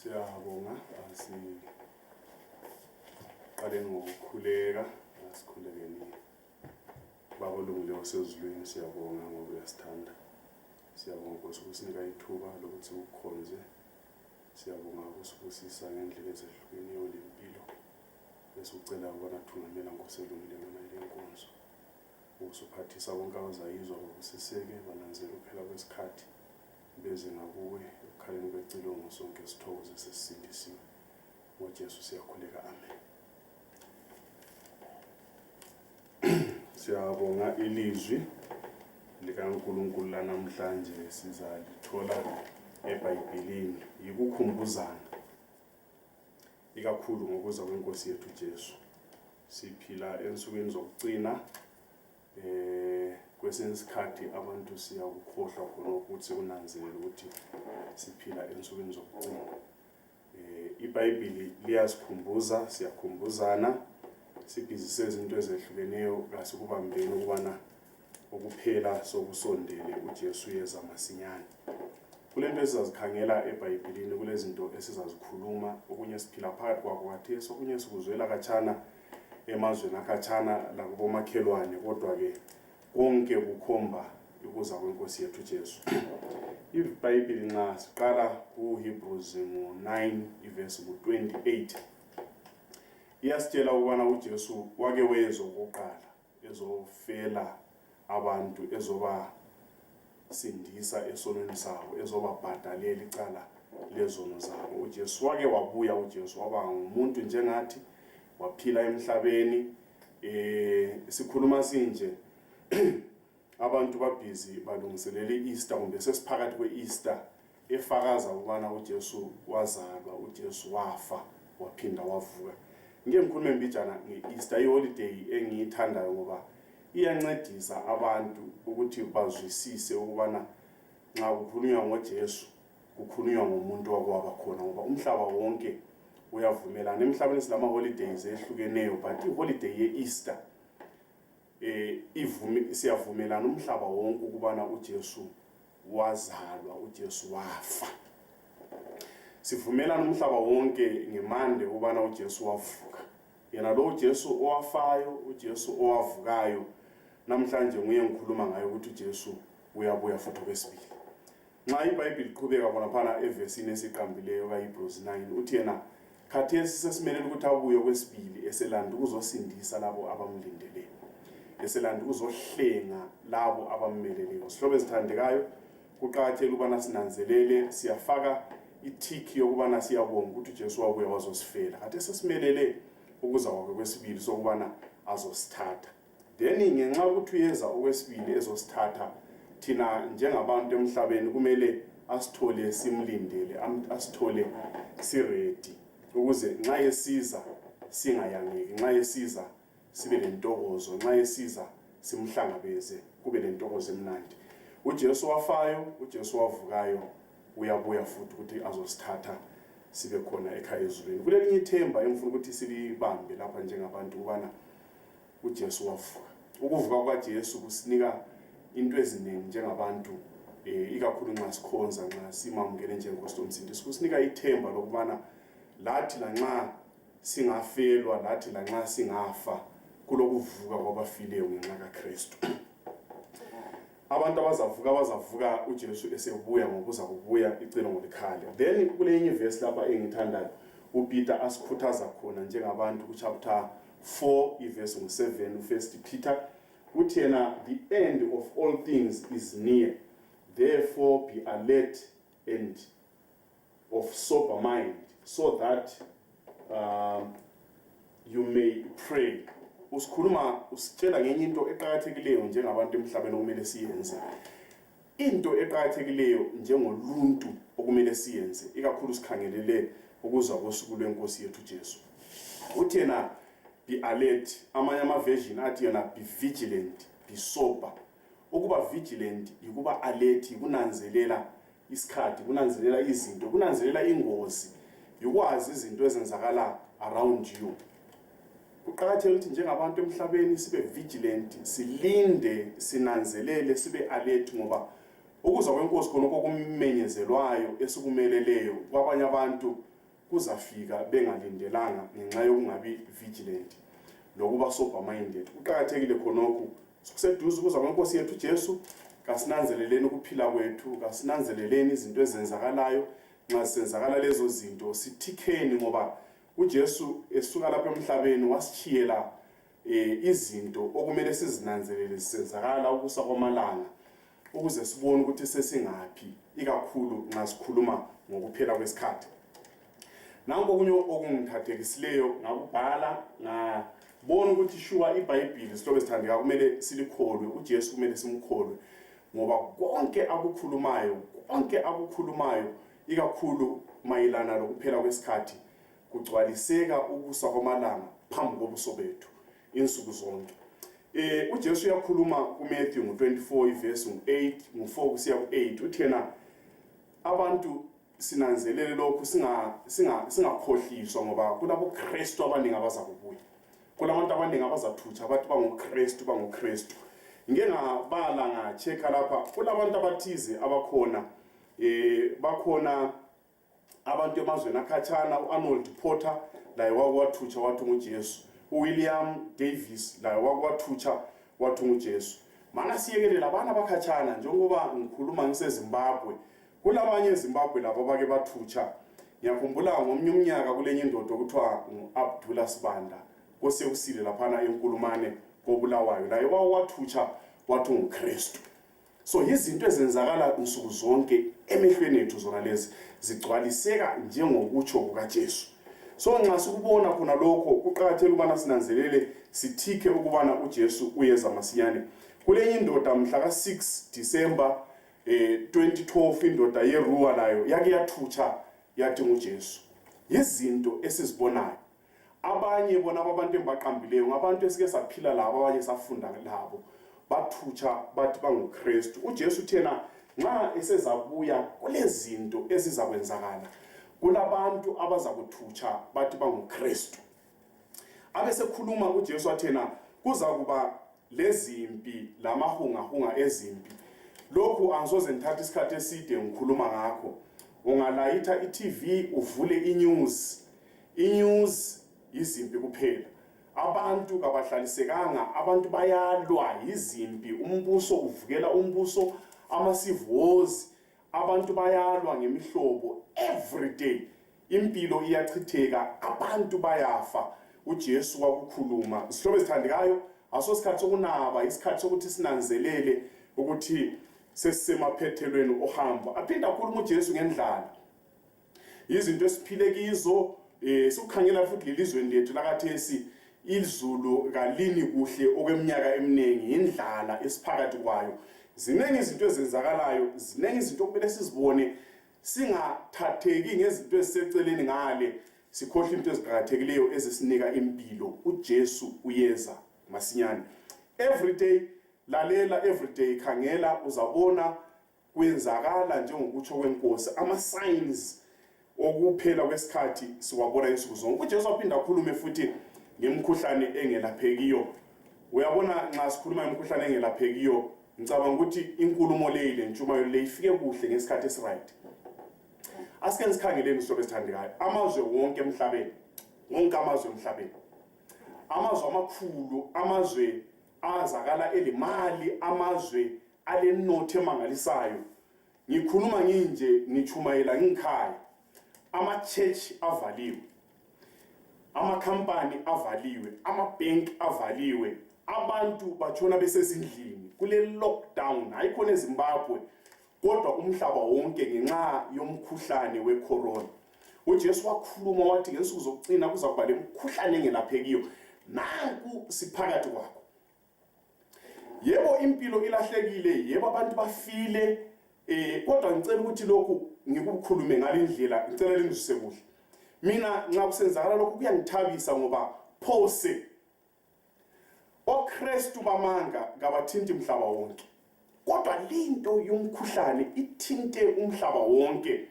Siyabonga asiqale ngokukhuleka asikhulekeni Baba olungileyo sezulwini siyabonga ngoba uyasithanda siyabonga Nkosi ukusinika ithuba lokuthi ukukhonze siyabonga ukusibusisa ngendlela ezehlukeneyo lempilo besicela ukubona thungamela Nkosi olungileyo nale nkonzo usuphathisa bonke abazayizwa ngokusiseke bananzela ukuphela kwesikhathi beze ngakuwe ukhaleni kwecilongo sonke sithokoze sesisindisiwe ngoJesu siyakhuleka amen. Siyabonga ilizwi likaNkulunkulu namhlanje sizalithola eBhayibhelini yikukhumbuzana ikakhulu ngokuza kweNkosi yethu uJesu. Siphila ensukwini zokugcina kwesinye isikhathi abantu siyakukhohlwa khona ukuthi unanzelela ukuthi siphila ensukwini zokugcina. iBhayibheli liyasikhumbuza siyakhumbuzana sibhizise izinto ezehlukeneyo kasikubambeni ukubana ukuphela sokusondele uJesu yeza masinyane. Kulento esizazikhangela eBhayibhelini kulezinto esizazikhuluma okunye siphila phakathi kwakho kathesi okunye sikuzwela kachana emazweni akachana lakubomakhelwane kodwa ke konke kukhomba ukuza kweNkosi yethu uJesu. iBhayibheli nxa siqala kuHebrews 9 ivesi 28 iyasitshela ukubana uJesu wake weza okokuqala ezofela abantu ezoba sindisa esonweni sabo ezobabhadalela icala lezono zabo. uJesu wake wabuya uJesu waba ngumuntu njengathi waphila emhlabeni sikhuluma sinje abantu babhizi balungiselela iEaster kumbe sesiphakathi kweEaster efakaza ukubana uJesu wazalwa uJesu wafa waphinda wavuka. Ngeke ngikhulume mbijana ngeEaster iholiday engiyithandayo ngoba iyancedisa abantu ukuthi bazwisise ukubana nxa kukhulunywa ngoJesu kukhulunywa ngomuntu okwaba khona ngoba umhlaba wonke uyavumelana. Emhlabeni silama holidays ehlukeneyo but iholiday yeEaster siyavumelana umhlaba wonke ukubana uJesu wazalwa uJesu wafa. Sivumelana umhlaba wonke ngemande ukubana uJesu wavuka. Yena lo uJesu owafayo uJesu owavukayo namhlanje nguye ngikhuluma ngayo ukuthi uJesu uyabuya futhi okwesibili. Nxa iBhayibheli iqhubeka khona phana evesini esiqambileyo kaHebrews 9 uthi yena khathesi sesimelele ukuthi abuye okwesibili eselanda ukuzosindisa labo abamlindeleyo eselanda ukuzohlenga labo abammeleleyo. Sihlobo ezithandekayo kuqakathekile ukubana sinanzelele siyafaka ithiki yokubana siyabonga ukuthi uJesu wabuya wazosifela kade sesimelele ukuza kwakhe kwesibili sokubana azosithatha. Then ngenxa ukuthi uyeza okwesibili ezosithatha thina njengabantu emhlabeni kumele asithole simlindele asithole siready ukuze nxa esiza singayangeki nxa esiza sibe lentokozo nxa esiza simhlangabeze kube lentokozo emnandi. uJesu wafayo uJesu wavukayo uyabuya futhi ukuthi azosithatha sibe khona ekhaya ezulwini. Kulelinye ithemba engifuna ukuthi silibambe lapha njengabantu ukubana uJesu wavuka. Ukuvuka kwaJesu kusinika into eziningi njengabantu ikakhulu nxa sikhonza nxa simamukele njengeNkosi nomsindisi kusinika ithemba lokubana lathi lanxa singafelwa lathi lanxa singafa kulokuvuka kwabafileyo ngenxa kaKristu. Abantu abazavuka uJesu esebuya ngokuza kubuya icelo ngolikhali. Then kulenye verse lapha engithandayo uPeter asikhuthaza khona njengabantu kuchapter 4 ivesi 7 1 Peter uthi yena the end of all things is near, therefore be alert and of sober mind so that you may pray. Usikhuluma usitshela ngenye into eqhakathekileyo njengabantu emhlabeni okumele siyenze. Into eqhakathekileyo njengoluntu okumele siyenze ikakhulu sikhangelele ukuzwa kosuku lweNkosi yethu uJesu. Uthi yena be alert, amanye ama-version athi yena be vigilant, be sober. Ukuba vigilant yikuba alert, yikunanzelela isikhathi, kunanzelela izinto, kunanzelela ingozi, yikwazi izinto ezenzakala around you. Kuqakathekile ukuthi njengabantu emhlabeni sibe vigilant, silinde, sinanzelele, sibe alert ngoba ukuza kweNkosi khona okumenyezelwayo esikumeleleyo kwabanye abantu kuzafika bengalindelanga ngenxa yokungabi vigilant lokuba sober minded. Kuqakathekile khonokho sikuseduze kuza kweNkosi yethu uJesu, kasinanzeleleni ukuphila kwethu, kasinanzeleleni izinto ezenzakalayo. Nxa senzakala lezo zinto sithikeni, ngoba uJesu esuka lapha emhlabeni wasichiyela izinto okumele sizinanzelele zisenzakala ukusa kwamalanga, ukuze sibone ukuthi sesingaphi, ikakhulu nxa sikhuluma ngokuphela kwesikhathi. Nanko okunye okungithathekisileyo ngakubhala, ngabona ukuthi shuwa iBhayibhili sihlobo esithandeka kumele silikholwe, uJesu kumele simkholwe, ngoba konke akukhulumayo ikakhulu mayelana lokuphela kwesikhathi kugcwaliseka ukusa kwamalanga phambi kobuso bethu insuku zonke. uJesu uyakhuluma kuMatthew 24 ivesi 8 ngo4 kusiya ku8, uthena abantu sinanzelele lokhu singakhohliswa, ngoba kulabo Kristu abaningi abazakubuya, kulabantu abaningi abazathutsha bathi bangokristu. Ngike ngabala ngachecka lapha, kulabantu abathize abakhona, bakhona abantu emazweni akhatshana, uArnold Porter laye wakwathutsha wathi uJesu, uWilliam Davis laye wakwathutsha wathi uJesu. Mana siyekelela abana bakhatshana, njengoba ngikhuluma ngiseZimbabwe, kulabanye eZimbabwe labo bake bathutsha. Ngiyakhumbula ngomnye umnyaka kulenye indoda okuthiwa uAbdullah Sibanda, kosekusile laphana eNkulumane koBulawayo, laye wathutsha wathi uKristu. So izinto ezenzakala insuku zonke emehlweni ethu zona lezi zigcwaliseka njengokutsho kukaJesu. So nxa sikubona khona lokho kuqakathekile ukubana sinanzelele, sithike ukubana uJesu uyeza masinyane. Kulenye indoda mhla ka6 December 2012, indoda yeRuwa layo yake yathutsha yathi uJesu. Izinto esizibonayo, abanye bona abantu embaqambileyo ngabantu esike saphila labo, abanye safunda labo, bathutsha bathi bangokristu. uJesu thena nxa esezabuya kulezinto ezizakwenzakala, kulabantu abazakuthutsha bathi bangokristu. Abesekhuluma uJesu athena kuza kuba lezimpi lamahungahunga ezimpi. Lokhu angisoze ngithathe isikhathi eside ngikhuluma ngakho. Ungalayitha iTV uvule inews izimpi kuphela. Abantu kabahlalisekanga, abantu bayalwa izimpi, umbuso uvukela umbuso, amasive wars, abantu bayalwa ngemihlobo every day. Impilo iyachitheka, abantu bayafa. uJesu wakukhuluma. Sihlobo esithandekayo, asosikhathi sokunaba, isikhathi sokuthi sinanzelele ukuthi sesemaphethelweni ohamba. Aphinda akhuluma uJesu ngendlala, izinto esiphile kizo, sikukhangela futhi lelizweni lethu lakathesi, izulu kalini kuhle okweminyaka eminingi, indlala esiphakathi kwayo. Zinengi izinto ezenzakalayo, zinengi izinto okumele sizibone, singathatheki ngezinto eziseceleni ngale, sikhohle into eziqhakathekileyo ezisinika impilo. uJesu uyeza masinyane. Every day lalela, every day khangela, uzabona kwenzakala njengokutsho kweNkosi. Ama signs okuphela kwesikhathi siwabona insuku zonke. uJesu aphinda akhulume futhi ngemikhuhlane engelaphekiyo. Uyabona nxa sikhuluma ngemikhuhlane engelaphekiyo, ngicabanga ukuthi inkulumo le ntshumayelo le ifike kuhle ngesikhathi esiright. Asike sikhangeleni sihlobo esithandekayo, amazwe wonke emhlabeni, wonke amazwe emhlabeni, amazwe amakhulu, amazwe azakala elimali, amazwe alenotho emangalisayo. Ngikhuluma nginje ngichumayela ngikhaya, ama-church avaliwe, amakhampani avaliwe, ama-bank avaliwe, abantu batshona besezindlini, kule lockdown. Hayikhona eZimbabwe kodwa umhlaba wonke ngenxa yomkhuhlane wecorona. uJesu wakhuluma wathi ngensuku zokucina kuza kuba lemikhuhlane engelaphekiyo, nanku siphakathi kwakho. Yebo impilo ilahlekile, yebo abantu bafile, kodwa ngicela ukuthi lokhu ngikukhulume ngalindlela, ngicela lingizwe kuhle. Mina nxa kusenzakala lokhu kuyangithabisa, ngoba phose oKristu bamanga kabathinti umhlaba wonke, kodwa linto yomkhuhlane ithinte umhlaba wonke.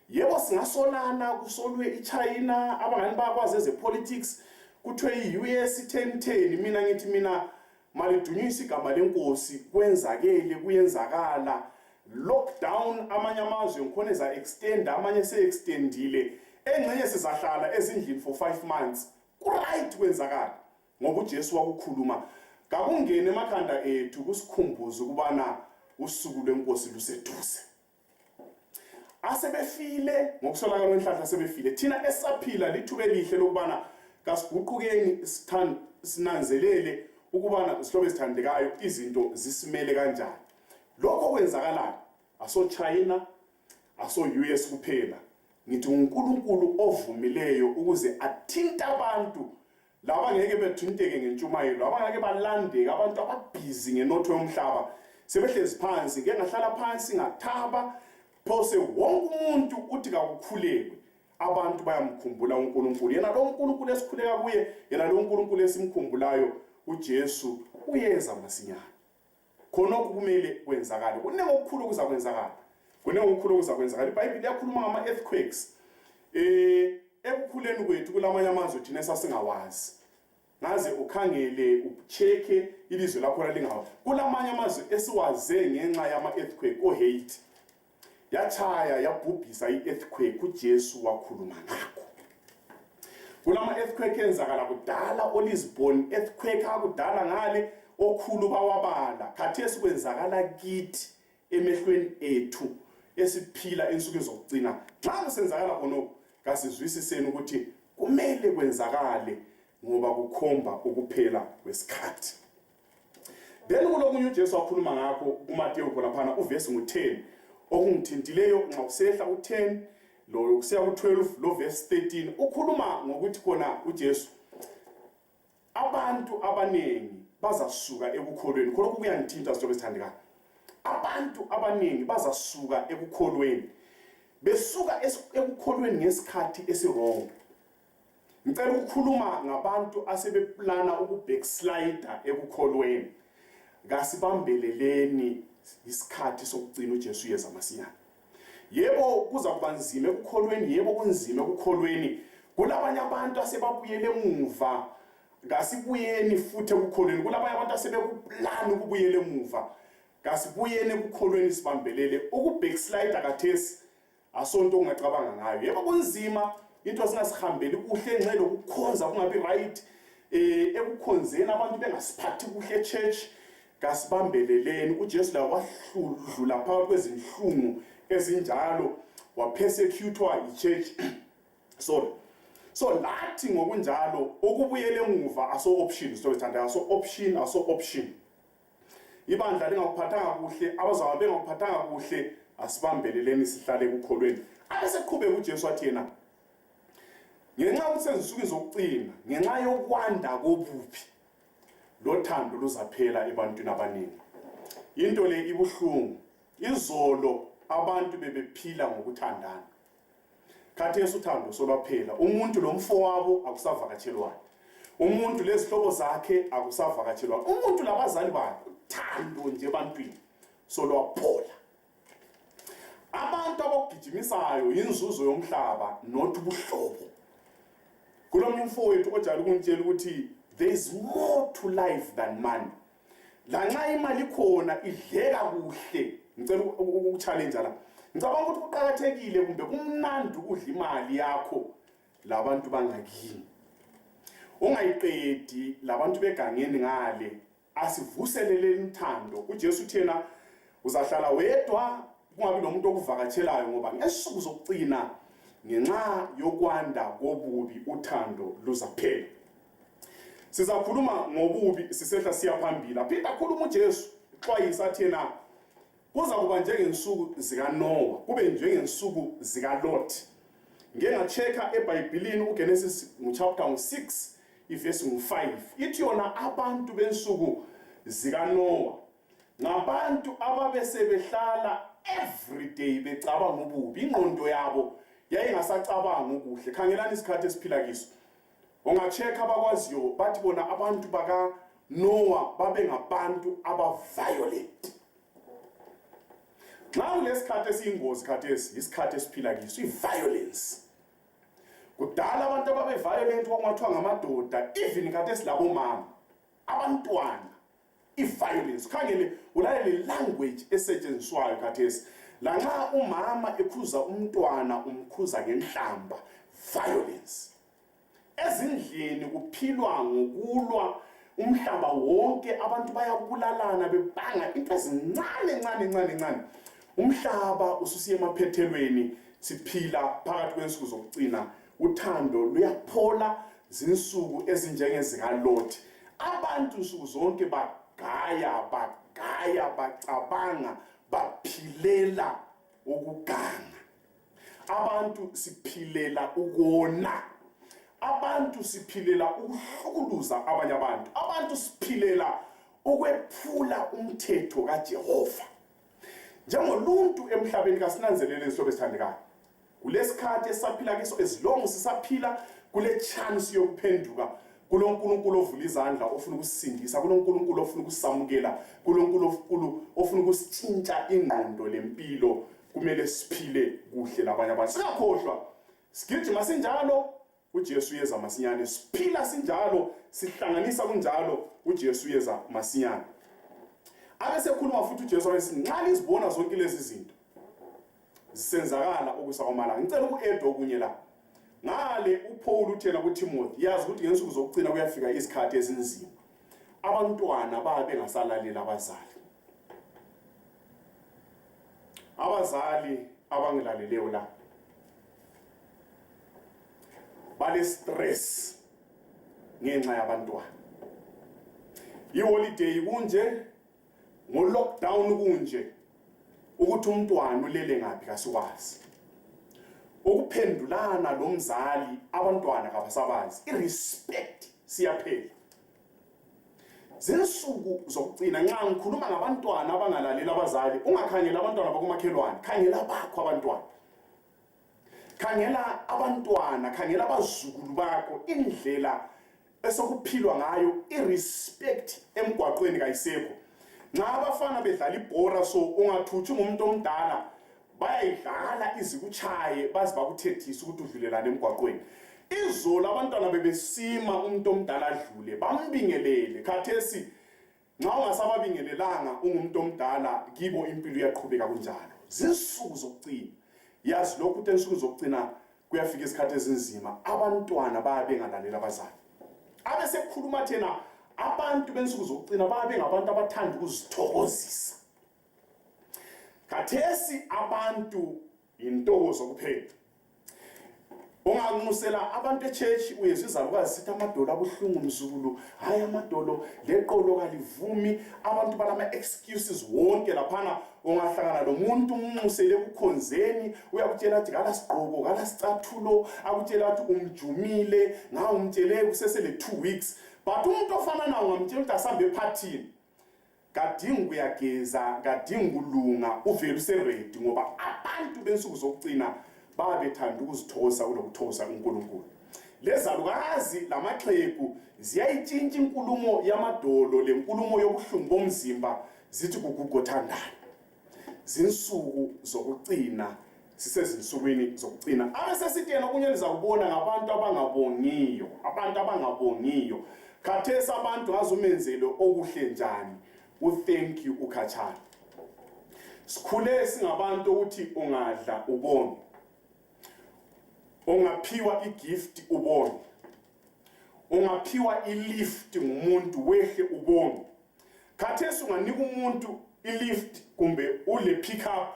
Yebo singasolana, kusolwe iChina, abangani bakwazi ezepolitics, kuthiwe iUS 1010, mina ngithi mina malidunyiswe igama leNkosi, kwenzakele kuyenzakala. Lockdown amanye amazwe ngikhona eza extend, amanye se extendile, engxenye sizahlala ezindlini for 5 months right kwenzakala ngoba uJesu wakukhuluma kakungene emakhanda ethu kusikhumbuza ukubana usuku lwenkosi luseduze asebefile ngokusolakala kwenhlahla sebefile thina esaphila lithuba elihle lokubana kasiguqukeni sinanzelele ukubana sihlobo esithandekayo izinto zisimele kanjani lokho kwenzakalayo aso China aso US kuphela ngithi uNkulunkulu ovumileyo ukuze athinta abantu laba ngeke bethinteke ngentshumayelo abangeke balandeke abantu ababhizi ngenotho yomhlaba sebehlezi phansi ngeke ngahlala phansi ngathaba phose wonke umuntu uthi kakukhulekwe abantu bayamkhumbula uNkulunkulu yena lo uNkulunkulu esikhuleka kuye yena lo uNkulunkulu esimkhumbulayo uJesu uyeza masinyane khona kumele kwenzakala kunekokukhulu kuzakwenzakala kunekokukhulu kuzakwenzakala iBhayibheli yakhuluma ngama earthquakes ekukhuleni kwethu kulamanye amazwe thina esasingawazi ngaze ukhangele ucheke ilizwe lakho lalingawa kulamanye amazwe esiwaze ngenxa yama earthquake oHaiti yachaya yabhubhisa i-earthquake uJesu wakhuluma ngakho kulama earthquake enzakala kudala oLisbon earthquake akudala ngale okhulu bawabala khathesi kwenzakala kithi emehlweni ethu esiphila ensukwini zokugcina xa kusenzakala khonokho kasizwisiseni ukuthi kumele kwenzakale ngoba kukhomba ukuphela kwesikhathi then kulokunye uJesu wakhuluma ngakho kuMateyu khona phana uverse ngo10 okungithintileyo nxa usehla u10 lo kusiya ku12 lo verse 13 ukhuluma ngokuthi khona uJesu abantu abanengi bazasuka ekukholweni khona kuyangithinta sithobe sithandekayo abantu abanengi bazasuka ekukholweni besuka ekukholweni ngesikhathi esirong ngicela ukukhuluma ngabantu asebeplana ukubackslider ekukholweni ngasibambeleleni isikhathi sokugcina uJesu yeza masinyane yebo kuza kuba nzima ekukholweni yebo kunzima ekukholweni kulabanye abantu asebabuyele emuva ngasibuyeni futhi ekukholweni kulabanye abantu asebekuplana ukubuyela emuva ngasibuyeni ekukholweni sibambelele ukubackslider kathesi asonto ungacabanga ngayo yebo kunzima into singasihambeli kuhle enxe lokukhonza kungabi right ekukhonzeni abantu bengasiphathi kuhle church kasibambeleleni uJesu la wahludlula phakathi kwezinhlungu ezinjalo wapersecutwa ichurch so lathi ngokunjalo ukubuyela emuva aso option sithothanda aso option ibandla lingakuphathanga kuhle abazalwane bengakuphathanga kuhle asibambeleleni sihlale ekukholweni abeseqhubeka uJesu wathi yena ngenxa yokusenzusuku zokucina ngenxa yokwanda kobubi lothando luzaphela ebantwini abaningi into le ibuhlungu izolo abantu bebephila ngokuthandana khathesi uthando solwaphela umuntu lomfowabo akusavakatshelwana umuntu lezihlobo zakhe akusavakatshelwana umuntu labazali bakhe uthando nje ebantwini solwaphola abantu abagijimisayo inzuzo yomhlaba not ubuhlobo kulomnye umfowethu ojala ukuntshela ukuthi there is more to life than money lanxa imali khona idleka kuhle ngicela ukuchallenge la ngicabanga ukuthi kuqhakathekile kumbe kumnandi ukudla imali yakho labantu bangakini ungayiqedi labantu begangeni ngale asivuseleleni uthando uJesu uthena uzahlala wedwa kungabi nomuntu okuvakatshelayo ngoba ngesuku zokucina ngenxa yokwanda kobubi uthando luzaphela sizakhuluma ngobubi sisehla siya phambili aphinda khuluma uJesu xwayisa thena kuza kuba njengensuku zikaNoah kube njengensuku zikaLot ngeke ngachecka eBhayibhelini uGenesis chapter 6 iverse 5 ithi yona abantu bensuku zikaNoah ngabantu ababesebehlala every day becabanga ububi ingqondo yabo yayingasacabanga ukuhle khangelani isikhathi esiphila kiso ungachecka abakwaziyo bathi bona abantu baka Noah babengabantu abaviolent now lesikhathi esiyingozi khathesi isikhathi esiphila kiso iviolence kudala abantu ababeviolent okwathwa ngamadoda even khathesi labo mama abantwana iviolence khangele ulalele language esetshenziswayo khathesi lanxa umama ekhuza umntwana umkhuza ngenhlamba violence. Ezindlini kuphilwa ngokulwa, umhlaba wonke abantu bayabulalana bebanga into ezincane. Umhlaba ususiye emaphethelweni, siphila phakathi kwensuku zokucina. Uthando luyaphola, zinsuku ezinjengezikaLothi. Abantu insuku zonke bagaya, bacabanga, baphilela ukuganga. Abantu siphilela ukona. Abantu siphilela ukuhlukuluza abanye abantu. Abantu siphilela ukwephula umthetho kaJehova. Njengoluntu emhlabeni kasinanzelele isobe sithandekayo. Kulesikhathi esaphila kiso, as long sisaphila kule chance yokuphenduka kulo nkulunkulu ovula izandla ofuna ukusindisa, kulo nkulunkulu ofuna ukusamukela, kulo nkulunkulu ofuna ukusitshintsha ingqondo lempilo, kumele siphile kuhle labanye abantu. Singakhohlwa, sigijima sinjalo, uJesu uyeza masinyane. Siphila sinjalo, sihlanganisa kunjalo, uJesu uyeza masinyane. Abesekhuluma futhi uJesu wayethi nxa lizibona zonke lezi zinto zisenzakala okusakwamala, ngicela uku-add okunye la. Ngale uPaul uthena kuTimothy, yazi ukuthi ngensuku zokucina kuyafika isikhathi ezinzima. Abantwana babe bengasalalela abazali. Abazali abangilaleleyo la bale stress ngenxa yabantwana. I-holiday kunje, ngo-lockdown kunje, ukuthi umntwana ulele ngaphi kasikwazi. Ukuphendulana lo mzali abantwana kabasabazi, irespect siyaphela. Zinsuku zokucina nxa ngikhuluma ngabantwana abangalalela abazali, ungakhangela abantwana bakomakhelwane, khangela bakho abantwana. Khangela abantwana, khangela abazukulu bakho, indlela esokuphilwa ngayo, irespect emgwaqweni kayisekho. Nxa abafana bedlala ibhora so ungathuthi umuntu omdala, bayayidlala izikuchaye bazi bakuthethisa ukuthi udlulelane emgwaqweni. Izolo abantwana bebesima umuntu omdala adlule, bambingelele. Khathesi nxa ungasababingelelanga ungumuntu omdala, kibo impilo iyaqhubeka kunjalo. Zinsuku zokucina. Yazi lokhu ukuthi ensuku zokucina kuyafika isikhathi ezinzima, abantwana babe bengalalela abazali. Abesekukhuluma thena abantu bensuku zokucina babe ngabantu abathanda ukuzithokozisa. Khathesi abantu intokozo kuphela. Unganxusela abantu echurch uyezwa izalukazi sithi amadolo abuhlungu mzukulu, hayi amadolo leqolo kalivumi, abantu balama excuses wonke laphana. Ungahlangana lomuntu umnxusele kukhonzeni, uyakutshela ukuthi kala sigqoko, kala sicathulo, akutshela ukuthi umjumile, nga umtshele kusesele 2 weeks. But umuntu ofana nawo ngamtshela ukuthi asambe ephathini, kadingi kuyageza, kadingi kulunga, uvela useready, ngoba abantu bensuku zokucina babethanda ukuzithosa kulokuthosa uNkulunkulu. Lezalukazi lamaxhegu ziyayitshintsha inkulumo yamadolo lenkulumo yobuhlungu bomzimba, zithi kugugothandana. Zinsuku zokucina, sisezinsukwini zokucina. Abesesithi yena okunye lizakubona ngabantu abangabongiyo, abantu abangabongiyo. Khathesi abantu ngazumenzelo okuhle njani, thank you ukhatshana. Sikhule singabantu ukuthi ungadla ubonge, ungaphiwa igift ubonge, ungaphiwa ilift ngumuntu wehle ubonge. Khathesi unganika umuntu ilift kumbe ule pick up,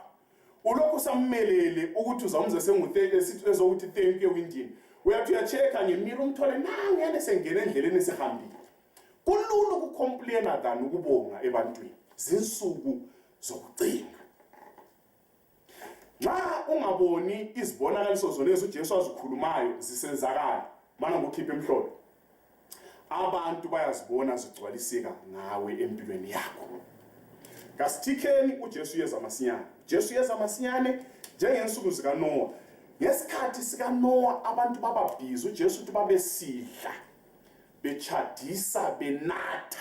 ulokhu sammelele ukuthi uzamza sengu-30 sithi ezokuthi thank you windini. Uyathi uyachecka ngemiro umthole nangene sengena endleleni esihambile. Kulula ukucomplaina than ukubonga ebantwini. Zinsuku zokucina. Nxa ungaboni izibonakaliso zonezo uJesu azikhulumayo zisenzakala, mana ngokhipha emhlolo, abantu bayazibona zigcwaliseka ngawe empilweni yakho. Kasithikeni uJesu uyeza masinyane. Jesu uyeza masinyane njengensuku zikaNoah. Ngesikhathi sikaNoah abantu bababhizi, uJesu uthi babesidla, bechadisa, benatha,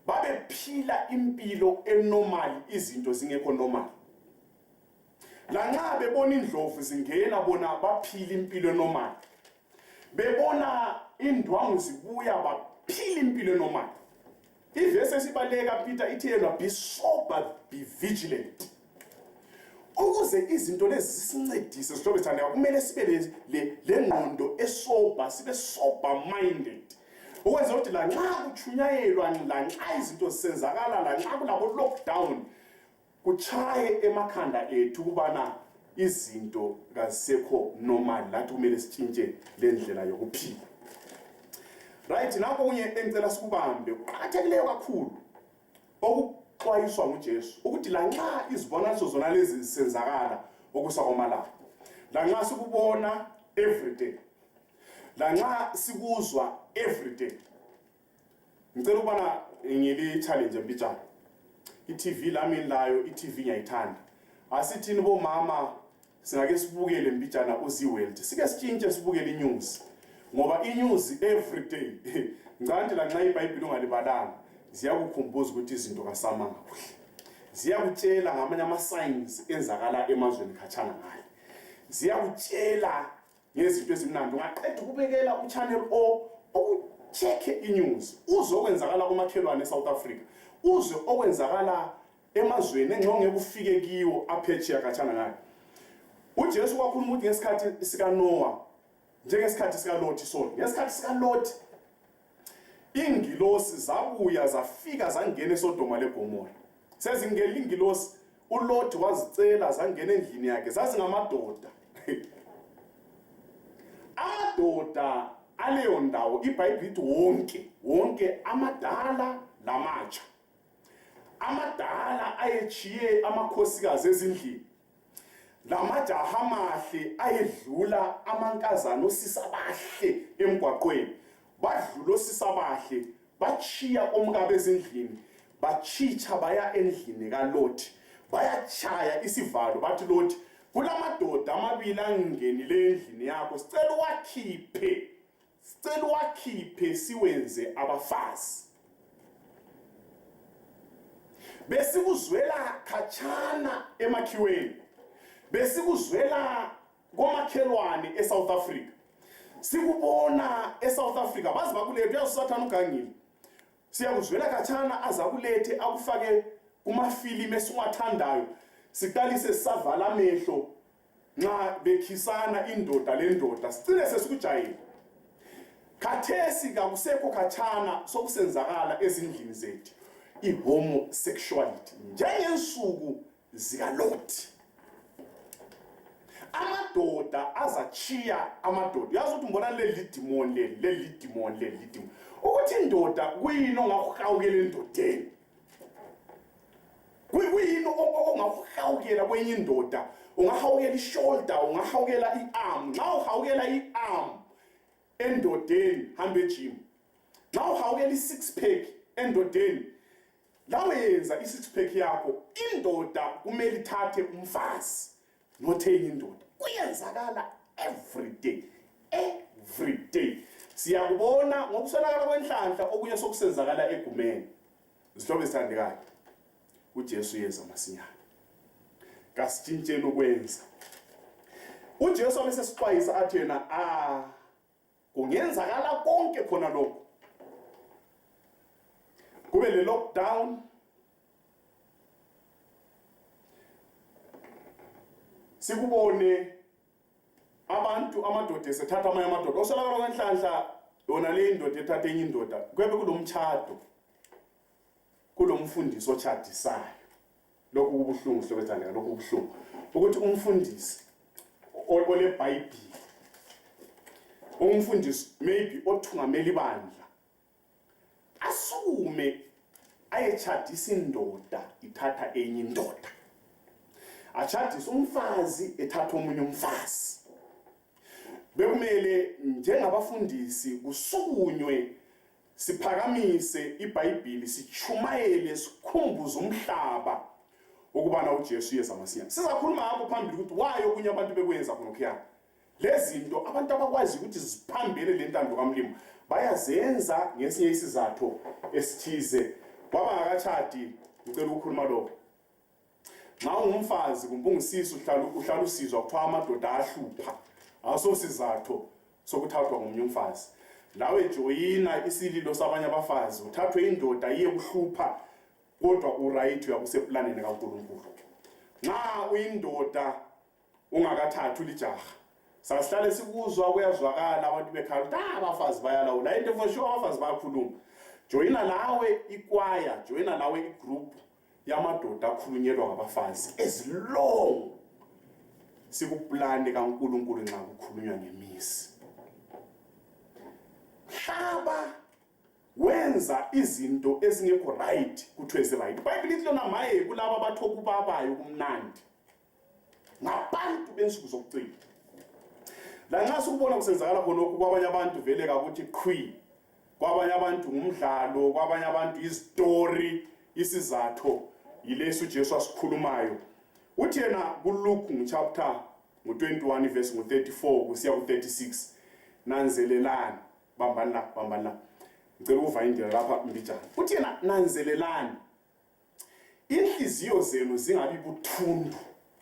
babephila impilo enormal, izinto zingekho normal. Lanxa bebona indlovu zingena bona baphila impilo enormal, bebona indwangu zibuya baphila impilo enormal. Ivesi esibaleka Peter ithi yena be sober, be vigilant. ukuze izinto lezi zisincedise sihlobo sithandeka kumele sibe le ngqondo esober, sibe sober minded, ukwenza ukuthi la nxa kuchunyayelwa, la nxa izinto zisenzakala, la nxa kulabo lockdown kuchaye emakhanda ethu kubana izinto kazisekho normal, lathi kumele sitshintshe le ndlela yokuphila. Right, nakho kunye engicela sikubambe kuqakathekileyo kakhulu okuxwayiswa nguJesu ukuthi la nxa izibonaniso zona lezi zisenzakala okusakomala, la nxa sikubona every day, la nxa sikuzwa every day, ngicela ukubana ngili challenge mbijana. iTV lami layo, iTV ngiyayithanda. Asithini bomama singake sibukele mbijana uziWorld, sike sitshintshe sibukele inews, ngoba inews every day ngicanti la nxa iBhayibheli ungalibalanga ziyakukhumbuza ukuthi izinto kasamanga kuhle, ziyakutshela ngamanye ama-signs enzakala emazweni khatshana ngayo, ziyakutshela ngezinto ezimnandi. Ungaqeda ukubekela uchannel O ukuchecke inews, uzwe okwenzakala kumakhelwane eSouth Africa, uzwe okwenzakala emazweni engeke ufike kiwo aphetsheya khatshana ngayo. uJesu kwakhuluma ukuthi ngesikhathi sikaNoah, njengesikhathi sikaLothi, ngesikhathi sikaLothi ingilosi zabuya zafika zangena eSodoma leGomora. Sezingena ingilosi, uLothi wazicela zangena endlini yakhe, zazingamadoda. Amadoda aleyo ndawo iBhayibheli ithi wonke amadala lamatsha. Amadala ayechiye amakhosikazi ezindlini, lamajaha amahle ayedlula amankazana osisabahle emgwaqweni, badlula osisabahle bachiya omkabe ezindlini, bachitsha baya endlini kaLothi, bayachaya isivalo bathi Lothi, kulamadoda amabili angenile endlini yakho, sicela uwakhiphe siwenze abafazi. Besikuzwela khatshana emakhiweni, besikuzwela komakhelwane eSouth Africa, sikubona eSouth Africa bazi bakulethe uyasathana ugangile, siyakuzwela khatshana azakulethe akufake kumafilimu esiwathandayo, siqalise savala amehlo nxa bekhisana indoda lendoda, sicine sesikujayela. Khathesi kakusekho khatshana sokusenzakala ezindlini zethu ihomosexuality njengensuku zikaLothi. Amadoda azachiya amadoda, yazi ukuthi mbona leli demon ukuthi indoda kuyini ongakuhawukela endodeni, kuyini ongakuhawukela kwenye indoda, ungahawukela ishoulder, ungahawukela iarm. Nxa uhawukela iarm endodeni hamba ejim, nxa uhawukela i6 pack endodeni lawe yenza i6 pack yakho. Indoda kumele ithathe umfazi nothenye indoda, kuyenzakala every day. Siyakubona ngokuswelakala kwenhlanhla okunye sokusenzakala egumeni. Zihlobo ezithandekayo, uJesu yeza masinyane, kasitshintsheni ukwenza. uJesu wabese sixwayisa athi yena kungenzakala konke khona lokho, kube le lockdown, sikubone abantu amadoda esethatha amanye amadoda, osolakala kwenhlanhla yona le indoda ethatha enye indoda, kwebe kulomtshado, kulomfundisi otshadisayo. Lokhu kubuhlungu hlobethana, lokhu kubuhlungu ukuthi umfundisi oleBhayibheli, umfundisi maybe othungamela ibandla, asume ayechadisa indoda ithatha enye indoda, achadisa umfazi ethatha omunye umfazi. Bekumele njengabafundisi kusukunywe siphakamise iBhayibheli, sichumayele, sikhumbuze umhlaba ukubana uJesu yeza masinyane. Sizakhuluma ngakho phambili ukuthi why okunye abantu bekwenza khona khiyana. Lezi zinto abantu abakwazi ukuthi ziphambele lentando kaMlimo bayazenza ngesinye isizathu esithize. Baba ngakachadi, ngicela ukukhuluma lokho. Nxa ungumfazi kumbe ungisisi uhlala usizwa kuthiwa amadoda ahlupha, awusosizathu sokuthathwa ngomunye umfazi. Lawe joyina isililo sabanye abafazi, uthathwe indoda iye kuhlupha, kodwa uright uyabuseplaneni kaNkulunkulu. nxa uyindoda ungakathathu lijaha sasihlale sikuzwa kuyazwakala abantu bekhala ukuthi abafazi bayalawula into for sure abafazi bayakhuluma joyina nawe ikwaya joyina nawe igroup yamadoda akhulunyelwa ngabafazi as long sikuplane kaNkulunkulu nxa kukhulunywa ngemisi hlaba wenza izinto ezingekho right kuthiwe right iBhayibheli lithi lona maye kulabo abathokubabayo kumnandi ngabantu bensuku zokucina lanxa sikubona kusenzakala khonokho kwabanye abantu vele kakuthi qhwi kwabanye abantu ngumdlalo kwabanye abantu istory isizatho yileso uJesu asikhulumayo uthi yena kuLuke chapter 21 verse 34 kusiya ku36 nanzelelani bambana ngicela ukuva indlela lapha mbijana uthi yena nanzelelani inhliziyo zenu zingabi buthundu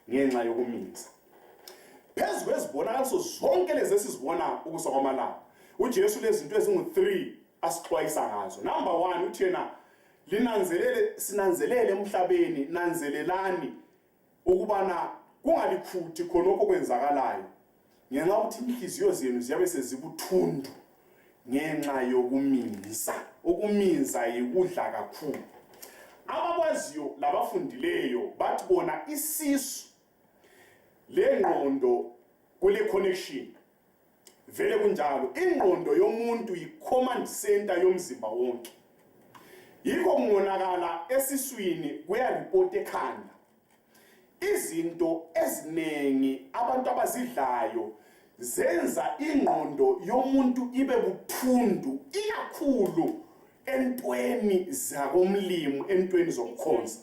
ngenxa yokuminza phezu kwezibonakaliso zonke lezi esizibona ukusakwamalanga uJesu lezinto ezingu3 asixwayisa ngazo number 1 uthi yena sinanzelele emhlabeni nanzelelani ukubana kungalikhuthi khonokho kwenzakalayo ngenxa ukuthi inhliziyo zenu ziyabe sezibuthundu ngenxa yokuminza ukuminza yikudla kakhulu abakwaziyo labafundileyo bathi bona isisu lengqondo kule connection vele kunjalo ingqondo yomuntu yi-command center yomzimba wonke yikho kungonakala esiswini kuyareport ekhanda izinto ezinengi abantu abazidlayo zenza ingqondo yomuntu ibe buthundu ikakhulu entweni zakomlimo entweni zokukhonza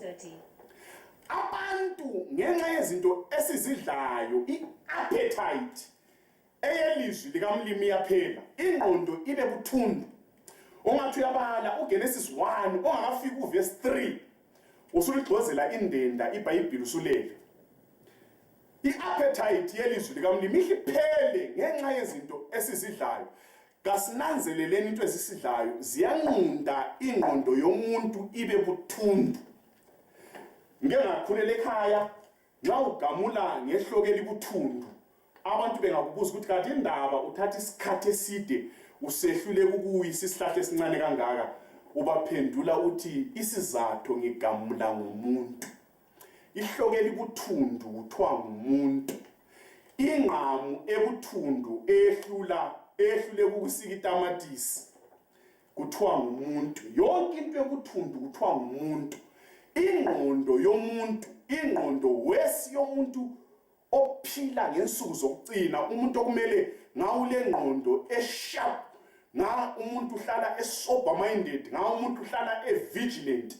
abantu ngenxa yezinto esizidlayo iappetite eyelizwi likamlimi yaphela ingqondo ibe buthundu ongathi uyabala uGenesis 1 ongakafika uverse 3 usuligxozela indenda iBhayibheli usulele iappetite yelizwi likamlimi iphele ngenxa yezinto esizidlayo kasinanzeleleni into ezisidlayo ziyanqunda ingqondo yomuntu ibe buthundu ngeke ngakhulela ekhaya nxa ugamula ngehloke libuthundu abantu bengakubuza ukuthi kanti indaba uthatha isikhathi eside usehlule ukuyisa isihlahla esincane kangaka ubaphendula uthi isizathu ngigamula ngomuntu ihloke libuthundu kuthiwa ngumuntu ingqamu ebuthundu ehlule ukusika itamatisi kuthiwa ngumuntu yonke into ebuthundu kuthiwa ngumuntu ingqondo yomuntu ingqondo yomuntu ophila ngensuku zokucina umuntu okumele ngawule ngqondo esharp umuntu uhlala esober minded umuntu uhlala vigilant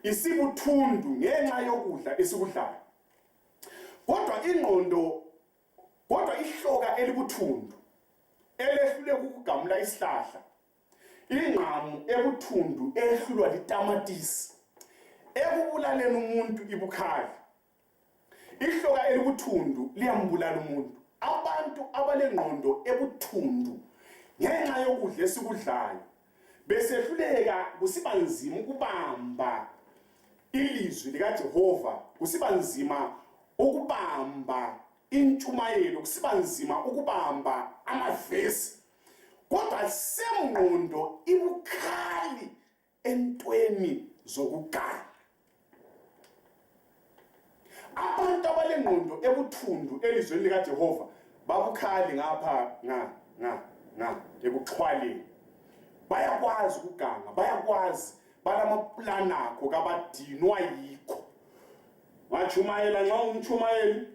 isibuthundu ngenxa yokudla esikudlayo kodwa ihloka elibuthundu elehlule ukugamula isihlahla ingqamu ebuthundu ehlulwa litamatisi ekubulaleni umuntu ibukhali ihloka elibuthundu liyambulala umuntu abantu abalengqondo ebuthundu ngenxa yokudla esikudlayo besehluleka kusiba nzima ukubamba ilizwi likaJehova kusiba nzima ukubamba intshumayelo kusiba nzima ukubamba amavesi kodwa semngqondo ibukhali entweni zokugana abantu abalengqondo ebuthundu elizweni likaJehova babukhali ngapha ebuxhwaleni bayakwazi ukuganga bayakwazi balamaplan akho kabadinwa yikho wachumayela nxa umchumayeli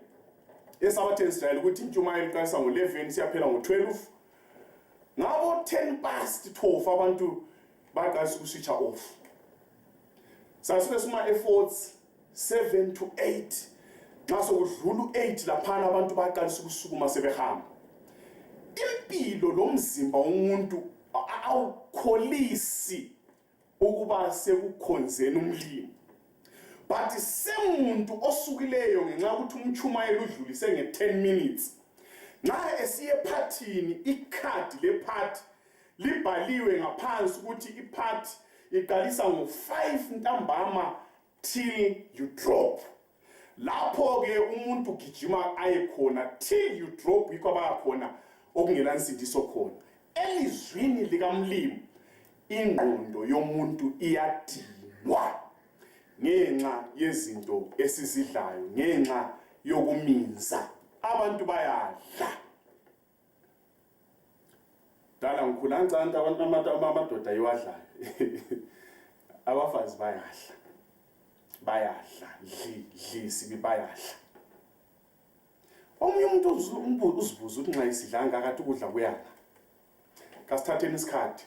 esabatheni Israel ukuthi intshumayelo iqalisa ngo11 siyaphela ngo12 ngabo 10 past 12 abantu baqalisa ukuswitcha off sasuke sima efforts 7 to 8 nxa sokudlula u8 laphana abantu baqalisa ukusukuma sebehamba impilo lomzimba womuntu awukholisi ukuba sekukhonzeni umlimo but semuntu osukileyo ngenxa ukuthi umchumayelo udlulise nge10 minutes nxa esiye phathini ikhadi lephathi libhaliwe ngaphansi ukuthi iphathi iqalisa ngo5 ntambama till you drop lapho ke umuntu ugijima ayekhona till you drop yikho abakhona okungelansindiso khona. Elizwini likaMlimi ingqondo yomuntu iyadinwa ngenxa yezinto esizidlayo, ngenxa yokuminza. Abantu bayadla. Dala ngikhula ngicanda abantu amadoda ayiwadlayo. Abafazi bayadla, dli sibi bayadla. Omunye umuntu uzibuza ukuthi nxa isidla ngakathi ukudla kuyala. Kasithatheni isikhathi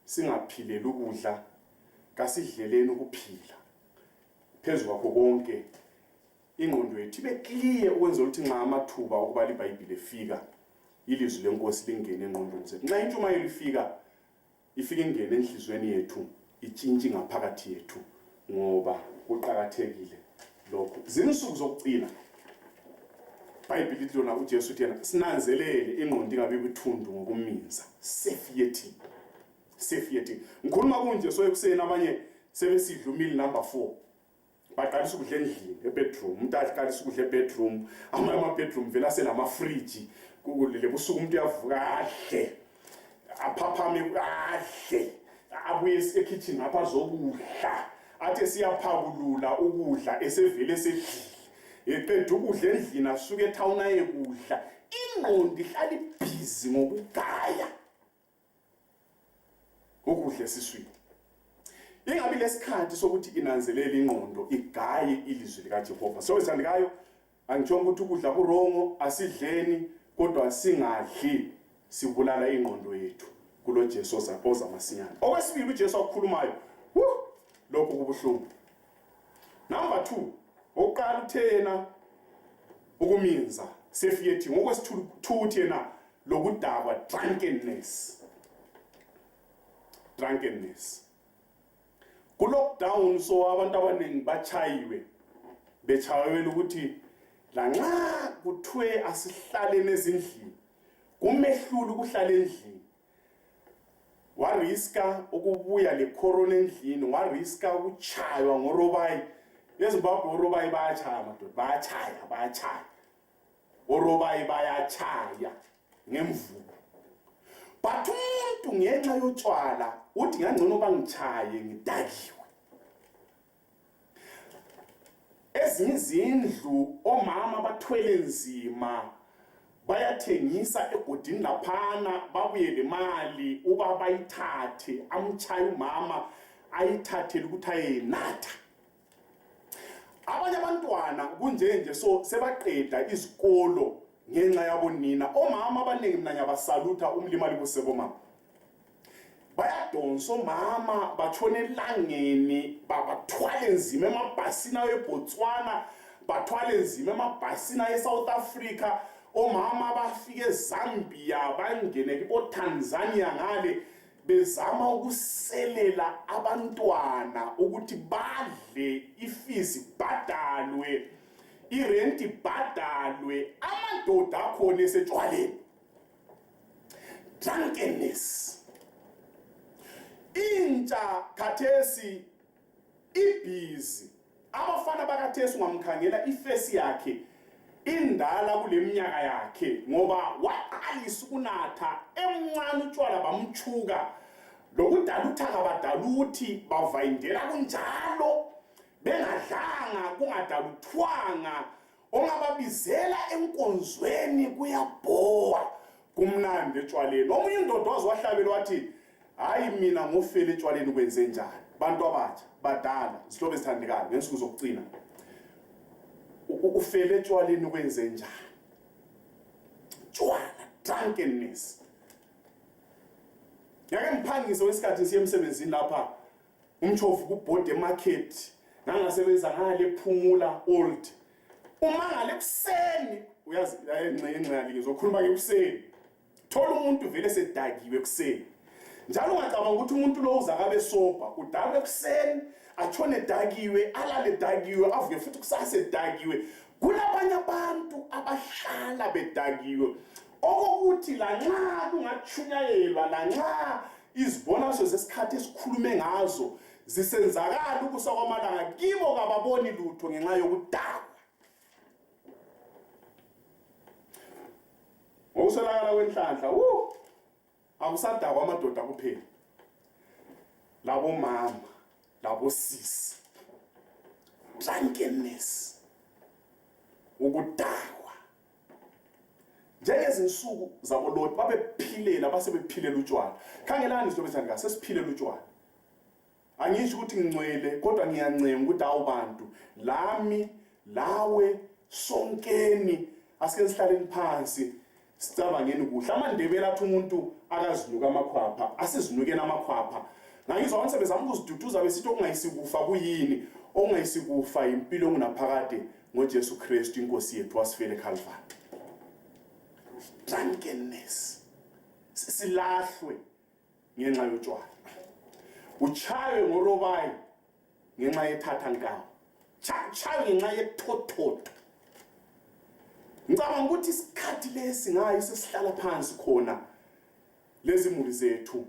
singaphileli ukudla, kasidleleni ukuphila. Phezulu kwakho konke ingqondo yethu ibe clear ukwenza ukuthi nxa amathuba okubala iBhayibheli efika, ilizwi leNkosi lingene engqondweni zethu. Nxa intshumayelo ifika ingene enhlizweni yethu, itshintshe ngaphakathi yethu, ngoba kuqhakathekile lokho. Zinsuku zokucina iBhayibheli lithi lona uJesu uthi yena sinanzelele ingqondo ingabe buthundu ngokuminza. Safety. Ngikhuluma kunje so ekuseni abanye sebesidla umili number 4. Baqalisa ukudla endlini ebedroom, umuntu aqalisa ukudla ebedroom, ama-bedroom vela senama-fridge, kulele busuku umuntu uyavuka adle, aphaphame adle, abuye ekitchen apha azokudla, athi siyaphakulula ukudla esevele esedlile, eqeda ukudla endlini asuke etown ayekudla. Ingqondo ihlala ibhizi ngokugaya ukudla esiswini. Ingabi lesikhathi sokuthi inanzelele ingqondo igaye ilizwi likaJehova. So esandikayo angitshonga ukuthi ukudla kurongo, asidleni, kodwa singadli sibulala ingqondo yethu kulo Jesu oza masinyane. Okwesibili uJesu akukhulumayo, lokho kubuhlungu. Number 2, oqala uthena ukuminza, safety. Ngokwesithathu uthena lokudakwa, drunkenness. Ku-lockdown so abantu abaningi bechayiwe ukuthi lanxa kuthiwe asihlaleni ezindlini, kumehlula ukuhlala endlini. Wariska ukubuya le corona endlini, wariska ukuchaywa ngorobayi. EZimbabwe orobayi bayachaya madoda, bayachaya. Orobayi bayachaya ngemvubu. But umuntu ngenxa yotshwala uthi ngangcono bangichaye ngidakiwe. Ezinye izindlu omama bathwele nzima, bayathengisa egodini laphana, babuye le mali uba bayithathe, amchaye umama ayithathele ukuthi ayenatha. Abanye abantwana kunjenje so sebaqeda izikolo ngenxa yabonina. Omama abaningi mina ngiyabasalutha umlimali kusebomama. Bayadonsa omama batshone elangeni, bathwale nzima emabhasini eBotswana, bathwale nzima emabhasini eSouth Africa. Omama bafike eZambia, bangene kiboTanzania ngale bezama ukuselela abantwana ukuthi badle, ifees ibhadalwe, irent ibhadalwe, amadoda akhona esetshwaleni. Drunkenness. Intsha khathesi ibhizi. Abafana bakathesi ungamkhangela ifesi yakhe indala kuleminyaka yakhe, ngoba waqalisa ukunatha emncane utshwala bamchuka. Lokudala uthaka badala ukuthi bavayindela kunjalo, bengadlanga kungadala uthwanga, ongababizela enkonzweni kuyabhowa, kumnandi etshwaleni. Omunye indoda waziwahlabela wathi, hayi mina ngofela etshwaleni kwenze njani. Bantu abatsha badala zihlobo ezithandekayo ngensuku zokucina, ufela etshwaleni kwenze njani? Tshwala, drunkenness. Ngake ngiphangise wesikhathi siye emsebenzini lapha, umchofu kubhode market, ngangasebenza ngale ephumula old. Umangale kuseni, uyazi engcenali ngizokhuluma ngekuseni. Thola umuntu vele sedakiwe kuseni. Njalo ungacabanga ukuthi umuntu lo uzakabe soba, udalwe ekuseni, atshone edakiwe, alale edakiwe, avuke futhi kusasa edakiwe. Kulabanye abantu abahlala bedakiwe, okokuthi lanxa kungachunyayelwa, lanxa izibonakaliso zesikhathi esikhulume ngazo zisenzakala ukusa kwamalanga, kibo kababoni lutho ngenxa yokudakwa. Ngokuswelakala kwenhlanhla, akusadakwa amadoda kuphela. Labo mama, labo sisi. Drunkenness. Ukudakwa. Njengezinsuku zabo Lord babephilela basebephilela utshwala. Khangelani izinto bethandika sesiphilela utshwala. Angisho ukuthi ngicwele kodwa ngiyancema ukuthi awubantu lami lawe sonkeni asike sihlaleni phansi sicabangeni kuhle. AmaNdebele athi umuntu akazinuka amakhwapha asizinukeni amakhwapha. Ngizwa abantu sebezama ukuziduduza besithi okungayisikufa kuyini okungayisikufa impilo engunaphakade ngoJesu Kristu iNkosi yethu wasifele eCalvary. Drunkenness. Silahlwe ngenxa yotshwala. Uchawe ngorobayi ngenxa yethathankawo. Chawe ngenxa yethothoto. Ngicabanga ukuthi isikhathi lesi ngayo sesihlala phansi khona lezi muli zethu.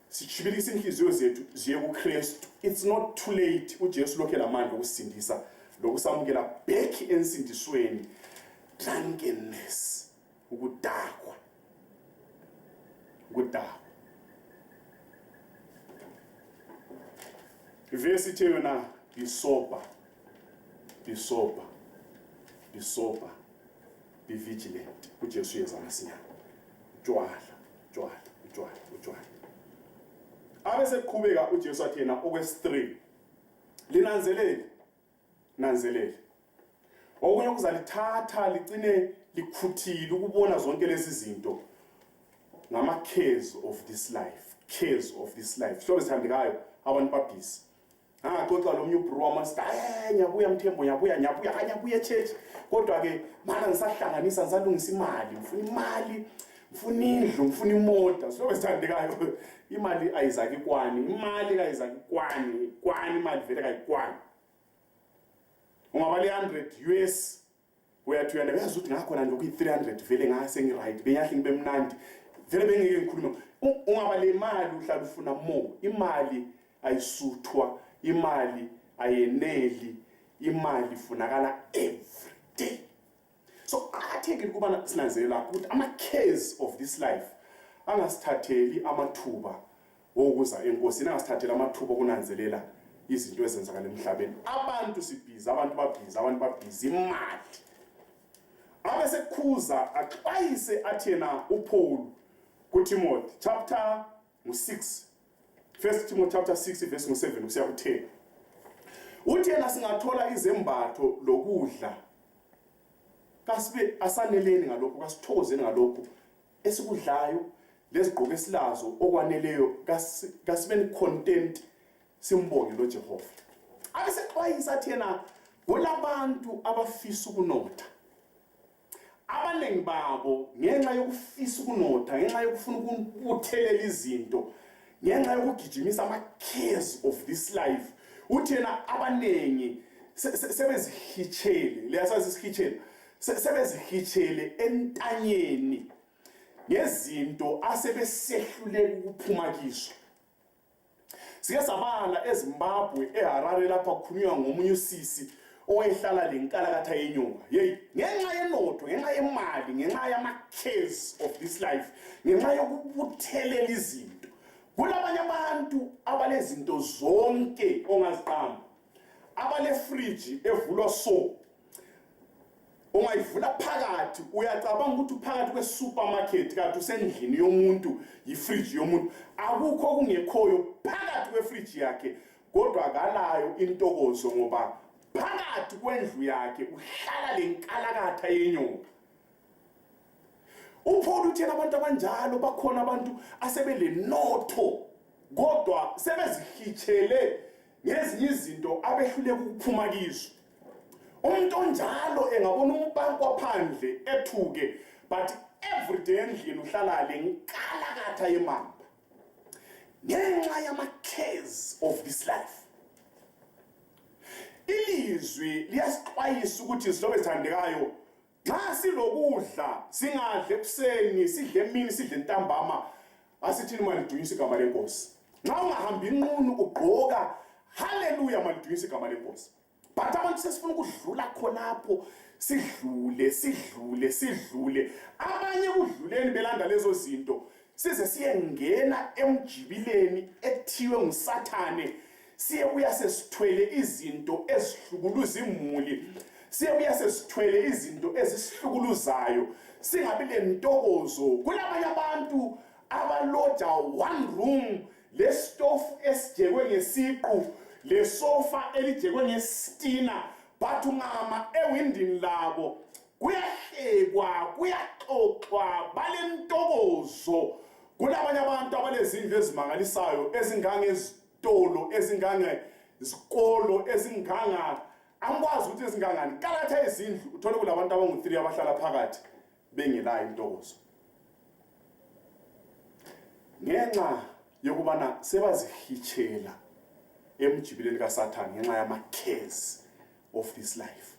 Sichibilisa inhliziyo zethu ziye kuKristu. It's not too late. uJesu lokhe lamandla okusindisa lokusamukela back ensindisweni. Drunkenness. Ukudakwa. Verse ithi yona be sober, be vigilant. uJesu yeza ngasinya. Utshwala. Abese kuqhubeka uJesu athi yena okwesi3. Nanzelele. Okunye kuzalithatha ligcine likhuthile ukubona zonke lezi zinto ngama cares of this life. So besithandikayo abantu babhisi. Xoxa lo myubhuru wamaster nyabuya Mthembo nyabuya church kodwa ke mana ngisahlanganisa ngisalungisa imali ngifuna indlu ngifuna imoto. So besithandikayo imali ayizaki kwani imali vele kayikwani. Ungabali 100 US uyathi uyazi ukuthi ngakhona lokhu 300 vele ngase ngiright benyahle ngibe mnandi vele bengeke ngikhuluma. Ungabali imali uhlala ufuna more. Imali ayisuthwa, imali ayeneli, imali ifunakala every day. So akathekile kubana sinanzelela ukuthi ama cares of this life angasithatheli amathuba okuza enkosini, angasithatheli amathuba kunanzelela izinto ezenzakala emhlabeni. Abantu sibhizi, abantu babhizi imali. Abese khuza axwayise athena uPaul kuTimothy chapter 6. 1 Timothy chapter 6 verse 7 kusiya ku10. Uthi yena singathola izembatho lokudla. Kasibe asaneleni ngalokho, kasithozeni ngalokho esikudlayo, lezigqoko esilazo okwaneleyo, kasibeni content simbonge lo Jehova. Abese xwayisa athena kulabantu abafisa ukunotha. Abanengi babo ngenxa yokufisa ukunotha, ngenxa yokufuna ukuthelela izinto, ngenxa yokugijimisa ama cares of this life. Uthi yena abanengi sebezihitshele, leyasazi isihitshele, sebezihitshele entanyeni ngezinto asebesehluleka ukuphuma kizo. Sike sabala eZimbabwe eHarare lapha kukhulunywa ngomunye usisi owayehlala lenkalakatha yenyonga. Ngenxa yenotho, ngenxa yemali, ngenxa yama cares of this life, ngenxa yokubuthelela izinto. Kulabanye abantu abalezinto zonke ongaziqamba. Abale fridge evulwa so. Ungayivula phakathi uyacabanga ukuthi uphakathi kwesupermarket kanti usendlini yomuntu yifridge yomuntu. Akukho okungekhoyo phakathi kwefridge yakhe kodwa akalayo intokozo ngoba phakathi kwendlu yakhe uhlala lenkalakatha yenyonga. uPaul uthi abantu abanjalo bakhona abantu asebele notho kodwa sebezihitshele ngezinye izinto abehluleka ukuphuma kizo. Umuntu onjalo engabona umbanko waphandle ethuke but every day endlini uhlala lenkalakatha yemamba. Ngenxa yama cares of this life. Ilizwi liyasixwayisa ukuthi izilobe ezithandekayo nxa silokudla singadle ekuseni, sidle emini, sidle ntambama, asithini malidunyisa igama leNkosi. Nxa ungahambi inqunu ugqoka haleluya malidunyisa igama leNkosi. But abantu sesifuna ukudlula khonapho sidlule abanye kudluleni belanda lezo zinto size siyengena emjibileni ethiwe nguSathane siyebuya sesithwele izinto ezihlukuluza imuli siyebuya sesithwele izinto ezisihlukuluzayo singabi lentokozo kulabanye abantu abaloja one room le stove esijekwe ngesiqu le sofa elijekwe ngestina bathi ungama ewindini labo kuyahlekwa kuyaxoxwa balentokozo kulabanye abantu abalezindlu ezimangalisayo ezingangezitolo ezingangezikolo angikwazi ukuthi ezingangani kalatha izindlu uthole kulabantu abangu3 abahlala phakathi bengelayo intokozo ngenxa yokubana sebazihitshela emjibileni kaSathane ngenxa yamakhezi of this life.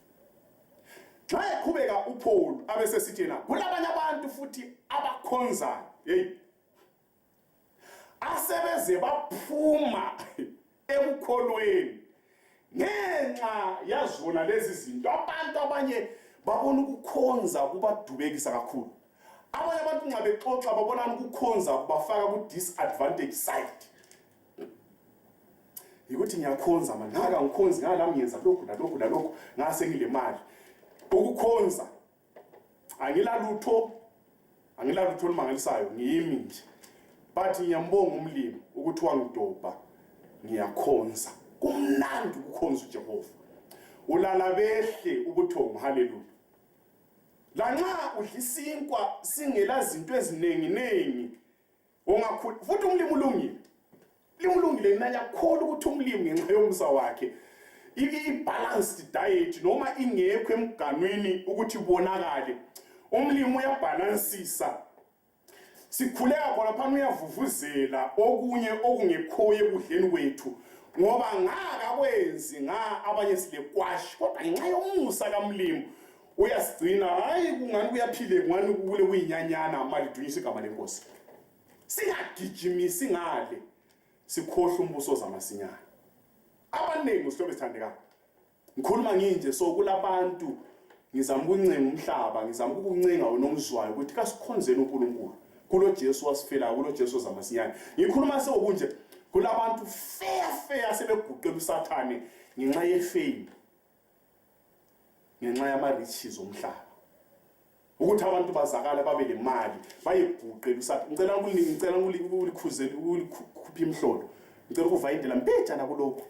Xa eqhubeka uPaul abesesithi yena kulabanye abantu futhi abakhonzayo asebeze baphuma emkholweni ngenxa yazona lezi zinto abantu abanye babona ukukhonza kubadubekisa kakhulu abanye abantu nxa bexoxa babona ukukhonza kubafaka ku disadvantage side ukuthi ngiyakhonza manje ngaka ngikhonza ngala ngiyenza lokhu nalokhu ngase ngile mali ukukhonza angilalutho olumangalisayo ngiyimi nje but ngiyambonga umlimi ukuthi wangidobha ngiyakhonza kumnandi ukukhonza uJehova ulala behle ubuthongo haleluya lanxa udlisinkwa singela zinto ezinengi ongakhulu futhi umlimi ulungile limulungile mina ngiyakholwa ukuthi umlimi ngenxa yomsa wakhe i-balanced diet noma ingekho emganwini ukuthi bonakale umlimi uyabalansisa sikhuleka khona phana uyavuvuzela okunye okungekhoye ekudleni kwethu ngoba ngakakwenzi abanye silekwashi kodwa ngenxa yomusa kamlimi uyasigcina hayi kungani kuyaphile kungani kule kuyinyanyana amali dunyisa igama leNkosi singagijimisi ngale sikhohle umbuso zamasinyana abaningi usithobe sithandekayo ngikhuluma nginje so kulabantu ngizama ukuncenga umhlaba ngizama ukuncenga unomzwayo ukuthi kasikhonzeni uNkulunkulu kulo Jesu wasifela kulo Jesu zamasinyana ngikhuluma sekunje kulabantu fair sebeguqela uSathane ngenxa yefame ngenxa yama riches omhlaba ukuthi abantu bazakala babe lemali bayeguqela uSathane ngicela ukulikhuzela ukulikhupha imhlolo ngicela ukuvayindela mpejana kuloko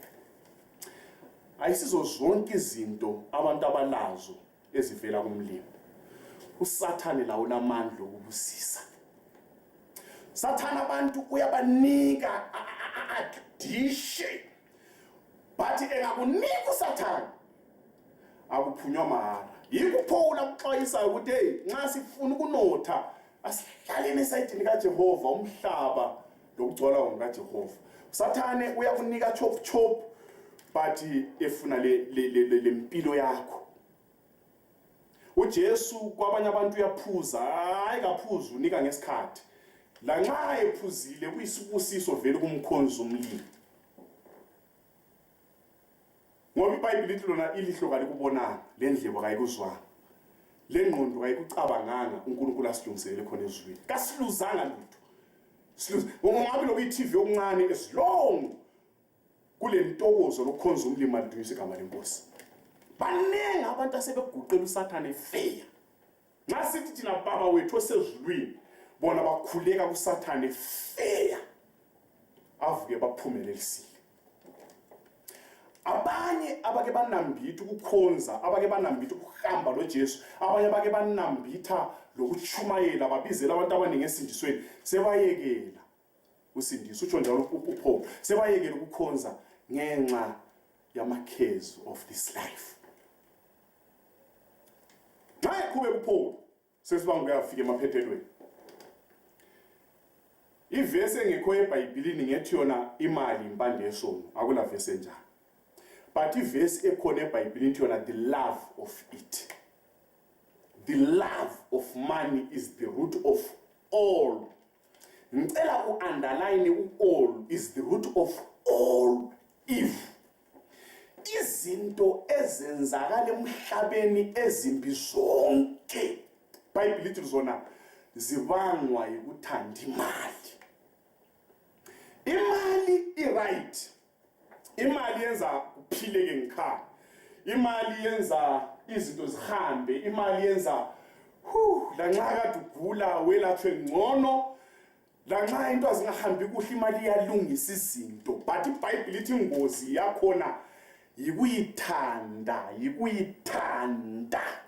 ayisizo zonke izinto abantu abalazo ezivela kumlimi uSathane lawo lamandla okubusisa Sathane abantu uyabanika adishe but engakunika uSathane akuphunywa mahara yikuphula ukuxwayisa ukuthi hey nxa sifuna ukunotha asihlaleni esayidini kaJehova umhlaba lokugcwala ngokaJehova uSathane uyakunika chop but efuna le mpilo yakho uJesu kwabanye abantu uyaphuza hayi kaphuza unika ngesikhathi la nxa ephuzile kuyisibusiso vele kumkhonza umlimi ngoba iBhayibheli lithi lona ilihlo kalikubonanga lendlebo kayikuzwanga lengqondo kayikucabanganga uNkulunkulu asilungiselele khona ezulwini kasiluzanga lutho siluza ungabe lokuyi-TV okuncane esilong kule ntokozo lokukhonza umlimi adunyisa igama leNkosi baningi abantu asebeguqela uSathane fair nxa sithi thina baba wethu osezulwini bona bakhuleka kuSathane fair avuke baphumelelisile abanye abake banambitha ukukhonza abake banambitha ukuhamba loJesu abanye abake banambitha lokuchumayela babizela abantu abaningi esindisweni sebayekela usindiso utsho njalo uPaul sebayekela ukukhonza ngenxa yamakhezi of this life naye kube uPaul sesibanga kuyafika emaphethelweni ivesi engekho eBhayibhelini ngethi yona imali impande yesono akula vesi enjalo but ivesi ekhona eBhayibhelini ithi yona the love of it the love of money is the root of all ngicela uunderline all is the root of all evil izinto ezenzakala emhlabeni ezimbi zonke iBhayibheli lithi zona zibangwa yikuthanda imali. Imali iright. Imali yenza kuphileke ngekhaya. Imali yenza izinto zihambe. Imali yenza lanxa kade ugula welathwe ngcono. Lanxa into azingahambi kuhle imali iyalungisa izinto. But iBhayibheli lithi ingozi yakhona yikuyithanda.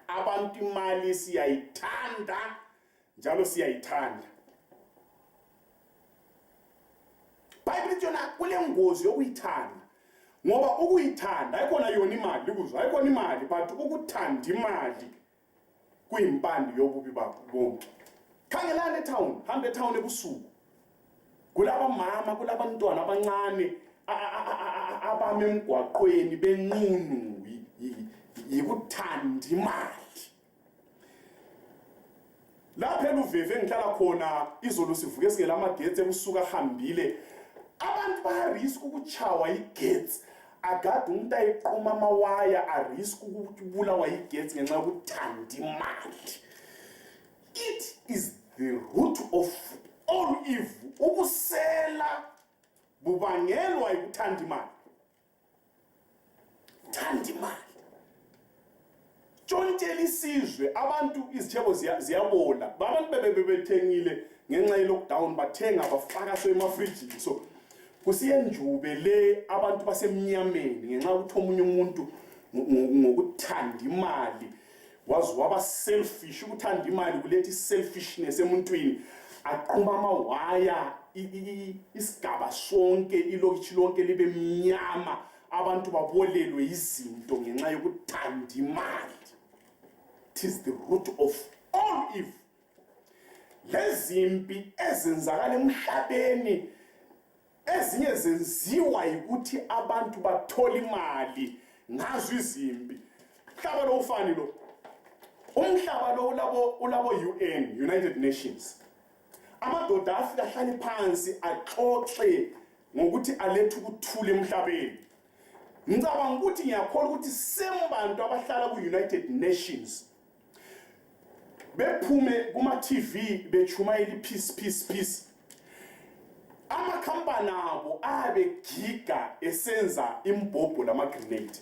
Abantu imali siyayithanda njalo siyayithanda. iBhayibheli yona kulengozi yokuyithanda. Ngoba ukuyithanda ayikona yona imali likuzwa. Ayikona imali but ukuthanda imali kuyimpande yobubi bakho bonke. Khangelani etown, hambe etown ebusuku. Kulaba mama, kulabantwana abancane abame emgwaqweni benqunu yikuthanda imali. Lapha eluveve ngihlala khona izolo sivuke singela amagetsi ebusuku ahambile. Abantu bayarisk ukuchawa igetsi. Agade umuntu ayiqhuma amawaya arisk ukubulawa igetsi ngenxa yokuthanda imali. It is the root of all evil. Ubusela bubangelwa yikuthanda imali. Thanda imali. Tshontshela isizwe abantu izithebo ziyabola. Abantu bebethengile ngenxa ye-lockdown bathenga bafaka emafrijini. So kusiyenjube le abantu basemnyameni ngenxa ukuthi omunye umuntu ngokuthanda imali waba selfish. Ukuthanda imali kuletha selfishness emuntwini. Aqhuma amawaya isigaba sonke ilokitshi lonke libe mnyama. Abantu babolelwe izinto ngenxa yokuthanda imali. It is the root of all evil. Lezimpi ezenzakala emhlabeni ezinye zenziwa ukuthi abantu bathola imali ngazo izimpi. Umhlaba lo ufani lo. Umhlaba lo ulabo UN, United Nations. Amadoda afika ahlale phansi axoxe ngokuthi alethe ukuthula emhlabeni. Ngicabanga ukuthi ngiyakholwa ukuthi sembantu abahlala ku-United Nations bephume kuma TV bechumayela peace. Amakhampani abo abegiga esenza imbhobho lamagrenade.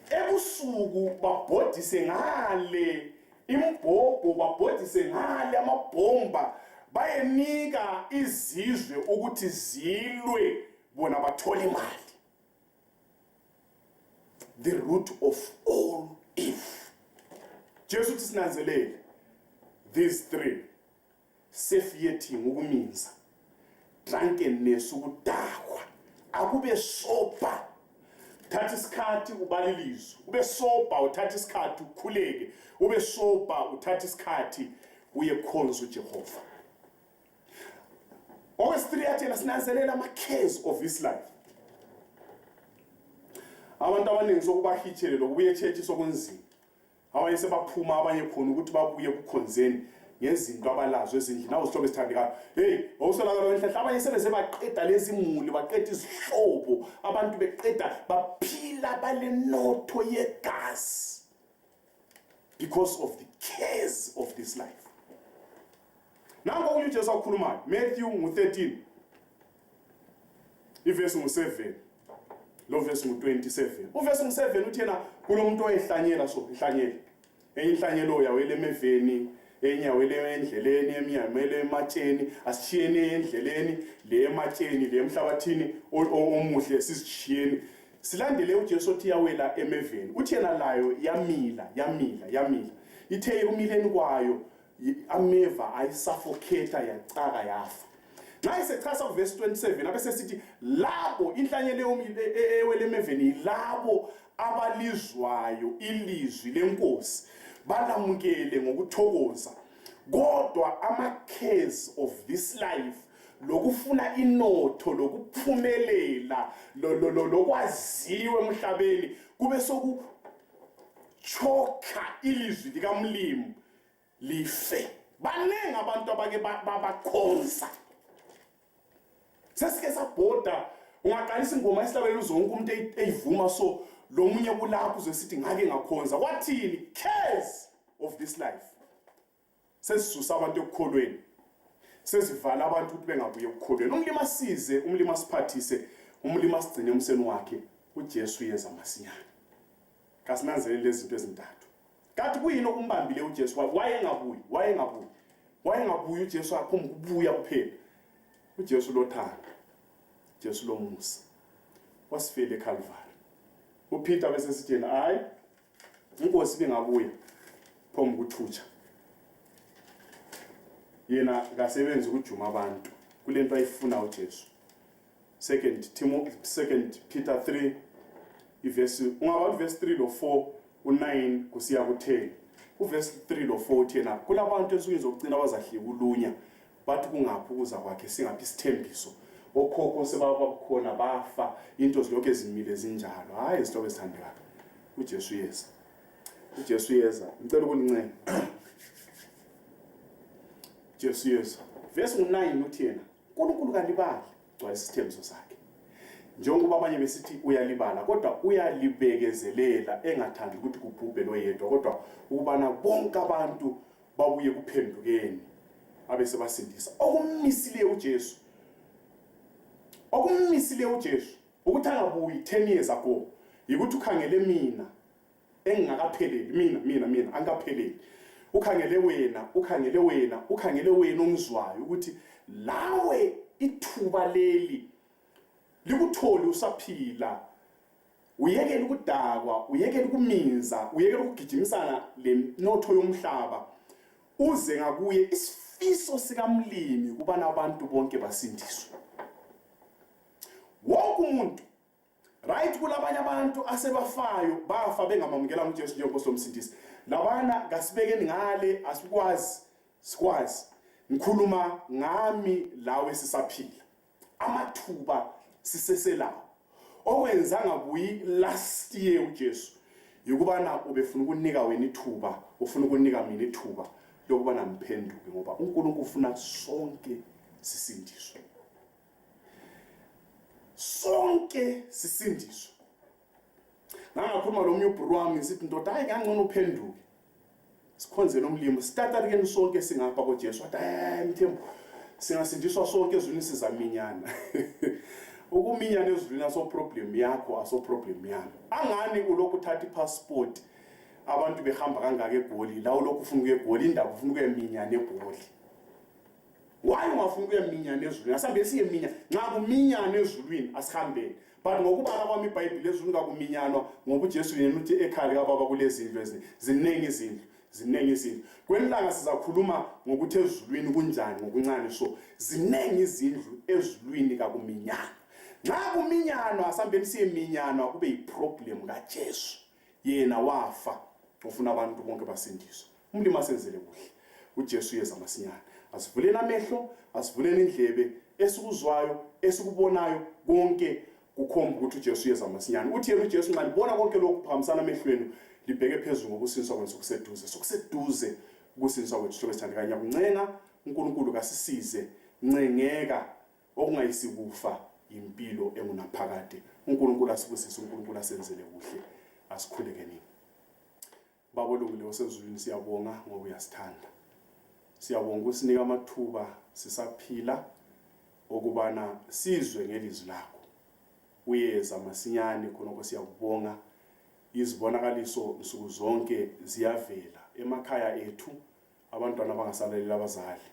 Ebusuku babhodise ngale imbhobho, babhodise ngale amabhomba, bayenika izizwe ukuthi zilwe bona bathola imali. The root of all evil. Jesu uthi sinanzelele these three: self-hating, ukuminza, drunkenness, ukudakwa, akube sober, thatha isikhathi ubalilizwe, ube sober uthatha isikhathi ukhuleke, ube sober uthatha isikhathi uyekhonza uJehova. Okwesithathu yathela sinanzelela ama-cares of this life. Abantu abaningi sokubahitshele lokubuye echurch sokunzima. Abanye sebaphuma abanye khona ukuthi babuye kukhonzeni ngezinto abalazo ezindlini. Nawo sihlobo esithandekayo. Hey, awusolakala wenhlahla abanye sebeze baqeda lezi muli, baqeda izihlobo, abantu beqeda baphila balenotho yegazi because of the cares of this life. Nango uJesu akhulumayo, Matthew 13 iverse 7. Lo verse 27. Uverse 7 uthi yena kulomuntu oyehlanyela ihlanyela. Enye ihlanyelo yawele emeveni, enye yawele endleleni, emnyamele ematsheni, asishiyene endleleni, le ematsheni, le emhlabathini omuhle sisishiyene. Silandele uJesu othi yawela emeveni. Uthi yena layo yamila. Ithe umileni kwayo ameva ayisuffocate yacaka yafa. Naye sechasa kuverse 27 abese sithi labo inhlanyelo ewele emeveni labo abalizwayo ilizwi leNkosi balamukele ngokuthokoza, kodwa ama-cares of this life, lokufuna inotho, lokuphumelela, lokwaziwe emhlabeni, kube sokuchoka ilizwi likaMlimi life. Banenge abantu abake bakhonza. Sesike sabhoda ungaqalisa ingoma esihlabela uzonke umuntu eyivuma so lo munye kulapho uzosithi ngake ngakhonza wathini cares of this life sesisusa abantu ekukholweni sezivala abantu ukuthi bengabuye ekukholweni umlimi asize umlimi asiphathise umlimi asigcine umseni wakhe uJesu yeza masinyane kasinanzelele izinto ezintathu kanti kuyini okumbambile uJesu wayengabuyi uJesu aphuma kubuya kuphela uJesu lothanda Jesu lomusa wasifele eCalvary uPeter bese sithi yena hayi iNkosi bengabuya phoma ukuthutsha yena ngasebenza ukujuma abantu kulento ayifuna uJesu 2 Peter 3 iverse ungabathi verse 3 lo 4 u9 kusiya ku10 uverse 3 lo 4 uthena kulabantu esuke izokugcina abazahlika ulunya bathi kungaphi ukuza kwakhe singaphi isithembiso okhokho sebakhona bafa into zilokho ezimile zinjalo hayi izinto ezithandekayo uJesu yeza ngicela ukunincela Jesu yeza verse 9 uthi yena uNkulunkulu kalibali gcwala isithembiso sakhe njengoba abanye besithi uyalibala kodwa uyalibekezelela engathandi ukuthi kubhubhe lo yedwa kodwa ukubana bonke abantu babuye kuphendukeni abese basindisa okummisile uJesu ukuthi angabuyi 10 years ago yikuthi ukhangele mina engingakapheleli mina angikapheleli ukhangele wena ongizwayo ukuthi lawe ithuba leli likuthole usaphila uyekela ukudakwa uyekela ukuminza uyekela ukugijimisana lenotho yomhlaba uze ngakuye isifiso sikamlimi kubana abantu bonke basindiswe wonke umuntu right kulabanye abantu asebafayo bafa bengamamukela uJesu njengoNkosi nomsindisi labana ngasibekeni ngale sikwazi ngikhuluma ngami lawe sisaphila amathuba siseselawo okwenza ngabuyi last year uJesu yokubana ubefuna ukunika wena ithuba ufuna ukunika mina ithuba lokubana ngiphenduke ngoba uNkulunkulu ufuna sonke sisindiswe Nangakhuluma lo myubhuru wami ngisithi ndoda hayi ngangcono uphenduke sikhonzele umlimo sitata ke sonke singapha koJesu wathi hayi Mthembo singasindiswa sonke ezweni sizaminyana ukuminyana ezweni aso problem yakho aso problem yami angani ulokhu uthatha ipassport abantu behamba kangaka eGoli la ulokhu ufuna ukuya eGoli indaba ufuna ukuya minyana eGoli why ungafuna ukuya minyana ezweni asambe siye minyana nxa kuminyana ezulwini asihambeni but ngokubala kwami iBhayibheli ezweni kakuminyanwa ngoba uJesu yena uthi ekhaya kaBaba kulezindlu eziningi izindlu kwenilanga sizakhuluma ngokuthi ezulwini kunjani ngokuncane so ziningi izindlu ezulwini kakuminyana nxa kuminyanwa asambeni siye minyanwa kube yiproblem kaJesu yena wafa ufuna abantu bonke basindiswe umlimi asenzele kuhle uJesu yeza masinyane asivuleni amehlo asivuleni indlebe esikuzwayo esikubonayo konke kukhomba ukuthi uJesu yeza masinyane uthi yena uJesu nxa libona konke lokhu phakamisana emehlweni libheke phezulu ngokusindiswa kwethu sokuseduze ukusindiswa kwethu sokwethandeka nyakuncenga uNkulunkulu kasisize ncengeka okungayisikufa impilo engunaphakade uNkulunkulu asibusise uNkulunkulu asenzele kuhle asikhulekeni babolungile osezulwini siyabonga ngoba uyasithanda siyabonga usinika amathuba sisaphila okubana sizwe ngelizwi lakho uyeza masinyane khonoko siyakubonga izibonakaliso nsuku zonke ziyavela emakhaya ethu abantwana abangasalalela abazali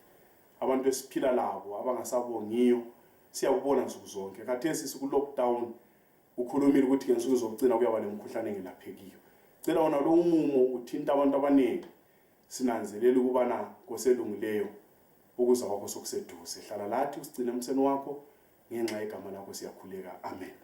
abantu esiphila labo abangasabongiyo siyakubona nsuku zonke khathesi siku lockdown ukhulumile ukuthi ke nsuku zokugcina kuyaba lemkhuhlane engelaphekiyo cela wona lo umumo uthinta abantu abaningi sinanzelela ukubana koselungileyo ukuza kwakho sokuseduze hlala lathi usigcine umseni wakho ngenxa yegama lakho siyakhuleka amen